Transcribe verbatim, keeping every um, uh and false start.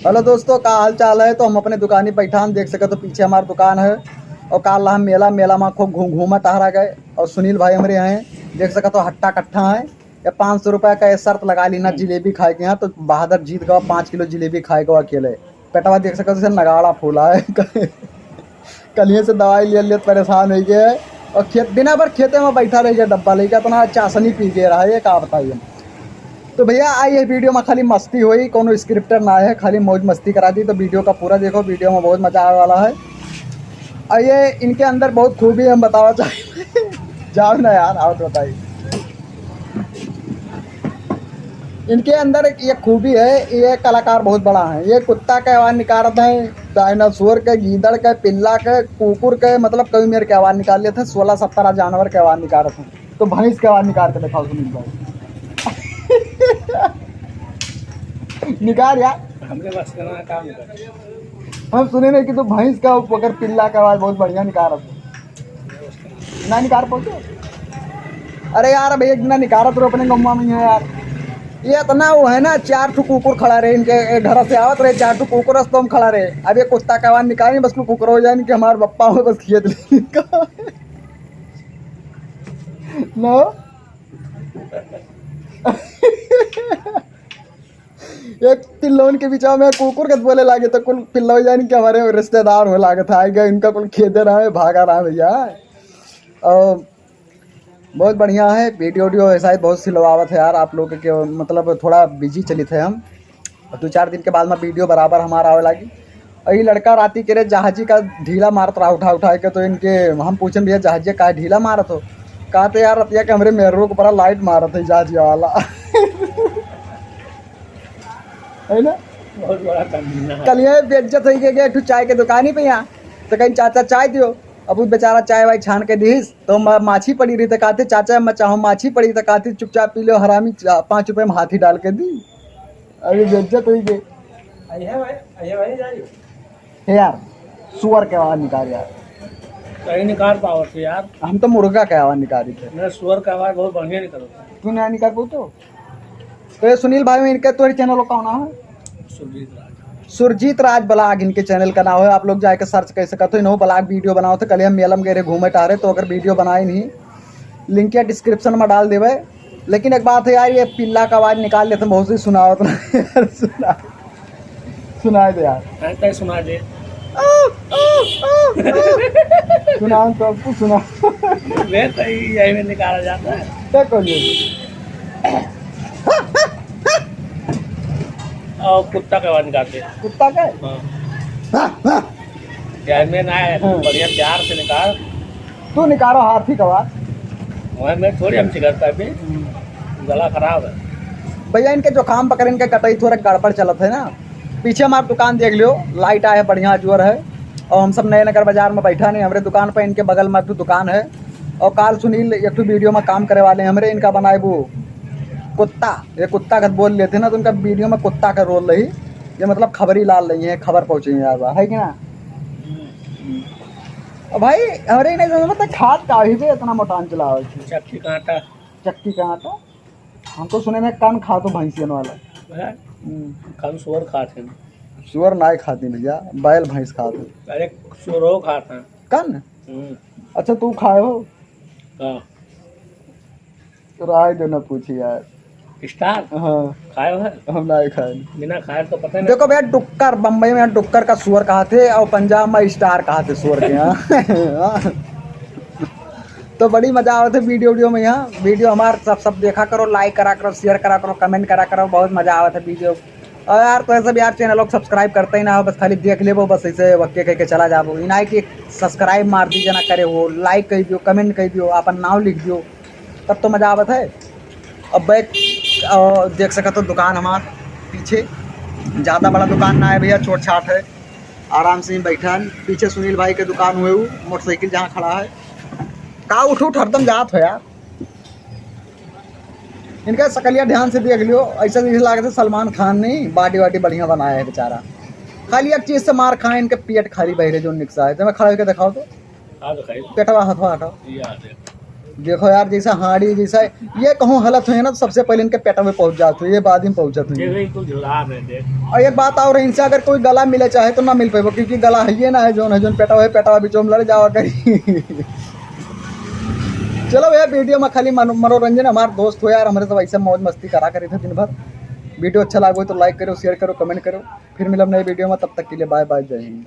हेलो दोस्तों, का हाल चाल है? तो हम अपने दुकानी बैठा, हम देख सकत हो पीछे हमार दुकान है। और काल हम मेला, मेला में खूब घूम, घूमा टहरा गए। और सुनील भाई हमरे हैं, देख सकत हो हट्टा कट्ठा है। ये पाँच सौ रुपया का ये शर्त लगा ली ना, हम्म। जिलेबी खाए के यहाँ तो बहादुर जीत गवा, पाँच किलो जिलेबी खाए गवा अकेले। पेटवा देख सकत हो जैसे नगाड़ा फूला है। कलिए से दवाई ले ले परेशान हो गए है। और खेत, दिन भर खेते में बैठा रह गया, डब्बा लेके अपना चासनी पी गया रहा, ये का बताइए। तो भैया, आई ये वीडियो में खाली मस्ती होई, कोनो स्क्रिप्टर ना है, खाली मौज मस्ती करा दी। तो वीडियो का पूरा देखो, वीडियो में बहुत मजा आवे वाला है। और ये इनके अंदर बहुत खूबी हम बतावा चाहे। जाओ ना यार, आओ तो बताइए। इनके अंदर एक ये खूबी है, ये कलाकार बहुत बड़ा है। ये कुत्ता के आवाज निकारत है, डायनासोर के, गीदड़ के, पिल्ला के, कुकुर के, मतलब कई मेर के आवाज निकाल लेते हैं। सोलह सत्रह जानवर के आवाज निकारत है। तो भैंस के आवाज निकाल के दिखाओ सुनील भाई। निकाल यार। हमरे बस का ना काम कर। हम सुने नहीं कि तू भैंस का, ओकर पिल्ला का आवाज बहुत बढ़िया निकारत है। ना निकार पाउतो? अरे यार, अब एक दिना निकारत रहो अपने गौवा में है यार। ये इतना वो है ना, चार ठो कुकुर खड़ा रहे इनके घर से आवत रहे, चार ठो कुकुर रस्तों में खड़ा रहे। अब ये कुत्ता का आवाज निकाली, बस कुकुर हो जाए कि हमारे पप्पा हो, बस खेत ले इनका। नो। एक पिल्लौन के बीचा में कुकुर के बोले लागे तो कुल पिल्लौ जान के हमारे रिश्तेदार हो लागे था, आएगा इनका कुल खेदे रहा है, भागा रहा है भैया। और बहुत बढ़िया है वीडियो, वीडियो ऐसा ही बहुत सिलवावत है यार आप लोग के, मतलब थोड़ा बिजी चलित है हम। और दो चार दिन के बाद में वीडियो बराबर हमारा आवे लागी। और ये लड़का राती के रे जहाजी का ढीला मारत रहा उठा उठा के, तो इनके हम पूछन, "भैया जहाजिया काहे ढीला मारत हो?" कहते, "यार रतिया के हमरे मेहरुआ के ऊपर लाइट मारत है जहाजिया वाला।" है ना? बहुत बड़ा कमीना है। कल ये बेइज्जत होई गए, एक ठो चाय के दुकानी पे यहाँ, तो कहीं, "चाचा चाय दियो।" अब वो बेचारा चाय वाय छान के दीस, तो म-, माछी पड़ी रही, तो कहते, "चाचा मैं चाहूँ माछी पड़ी," तो कहते, "चुपचाप पी लो हरामी, चा-, पाँच रुपये में हाथी डाल के दी।" अभी बेइज्जत होई गए। अइहे भाई, अइहे भाई, जाइए। हे यार, सुअर के आवाज निकाल यार। कहीं निकाल पावत है यार। हम तो मुर्गा के आवाज निकाली थे। मेरा सुअर का आवाज बहुत बढ़िया निकलता है। तू नहीं निकाल पाउतो? तो ये सुनील भाई, इनके तोहरे चैनल का नाम है? सुरजीत राज। सुरजीत राज ब्लॉग इनके चैनल का नाम है। आप लोग जाके सर्च कर सकते हो। इन्हों ब्लॉग वीडियो बनाओ थे। कल हम मेलम गए रहे घूमे टहरे, तो अगर वीडियो बनाए नहीं, लिंक या डिस्क्रिप्शन में डाल देवे। लेकिन एक बात है यार, ये पिल्ला का आवाज निकाल लेते हैं, बहुत सी सुनावत ना यार, सुना, सुनाए दे यार। हाँ, तय सुना दे। सुना, हम तो आपको सुना। वे तो यही में निकाला जाता है। क्या कौन है? और कुत्ता का आवाज निकालते हैं। कुत्ता का? हाँ। यार, मैं ना है, हाँ। बढ़िया प्यार से निकाल। तू निकालो हाथी का आवाज। वह मैं थोड़ी हम सिखाता अभी। हम्म। गला खराब है। भैया, इनके जुकाम पकड़, इनके कटई थोड़ा गड़बड़ चलत है ना। पीछे हमार दुकान देख लियो, लाइट आए है, बढ़िया जोर है। और हम सब नए नगर बाजार में बैठा नहीं, हमरे दुकान पर इनके बगल में एक ठो दुकान है। और काल सुनील एक ठो वीडियो में काम करे वाले हैं हमरे, इनका बनाए वो कुत्ता, ये कुत्ता का बोल लेते हैं ना, तो उनका वीडियो में कुत्ता का रोल रही, ये मतलब खबरी लाल रही है, खबर पहुँची है यार, है कि ना? अब भाई, हमरे नहीं समझ में तो खात का ही बे इतना मोटान चला हो। चक्की का आटा। चक्की का आटा? हम तो सुने में कन खात हो भैंसियन वाला। हैं? हम्म। कन सुअर खात है। सुअर नाय खाती भैया, बैल भैंस खात है। अरे, सुअरो खात है। कन? हम्म। अच्छा, तू खाए हो? हाँ। राय दे ना पूछी यार। स्टार? हाँ। खाए हो है? हम ना खाए। बिना खाए तो पता नहीं। देखो भैया, डुक्कर, बम्बई में डुक्कर का सुअर कहा थे और पंजाब में स्टार कहा थे सुअर के यहाँ। तो बड़ी मजा आवत है वीडियो, वीडियो में। यहाँ वीडियो हमार सब, सब देखा करो, लाइक करा करो, शेयर करा करो, कमेंट करा करो, बहुत मजा आवत है वीडियो। और यार, तो ऐसे भी यार, चैनल को सब्सक्राइब करते ही ना हो, बस खाली देख लेबो, बस ऐसे वक्के कह के चला जाबो। इनाय कि सब्सक्राइब मार दीजिए ना करे हो, लाइक कर दियो, कमेंट कर दियो, अपन नाम लिख दियो, तब तो मजा आवत है। अब बैक, अ, देख सकत हो दुकान हमार पीछे, ज़्यादा बड़ा दुकान ना है भैया, छोट छाट है, आराम से ही बैठा है। पीछे सुनील भाई के दुकान हुए, वो मोटरसाइकिल जहाँ खड़ा है। का उठ उठ हरदम जात हो यार। इनका सकलिया ध्यान से देख लियो, ऐसा जैसे लागत है सलमान खान नहीं, बॉडी वॉडी बढ़िया बनाया है बेचारा। खाली एक चीज से मार खाए, इनके पेट खाली बहरे जो निकसा है। तो मैं खड़ा होकर दिखाओ तो। हाँ, दिखाई। पेटवा हथवा हटाओ। ये आ गया। देखो यार, जैसा हाड़ी, जैसा ये कहूँ हालत हुई है ना, तो सबसे पहले इनके पेटवे पहुँच जात हुई, ये बाद में पहुँचत हुई। देख, ये कुल झुला रहे, देख। और एक बात और है, इनसे अगर कोई गला मिले चाहे तो ना मिल पाएबो, क्योंकि गला है ये ना है, जौन है, जौन पेटवा है, पेटवा बीचों में लड़ जावा करी। चलो भैया, वीडियो में खाली मनो-, मनोरंजन, हमार दोस्त हो यार, हमरे सब ऐसे मौज मस्ती करा करे थे दिन भर। वीडियो अच्छा लागो तो like करो, share करो, comment करो। फिर मिलब नए वीडियो में, तब तक के लिए bye bye, जय हिंद।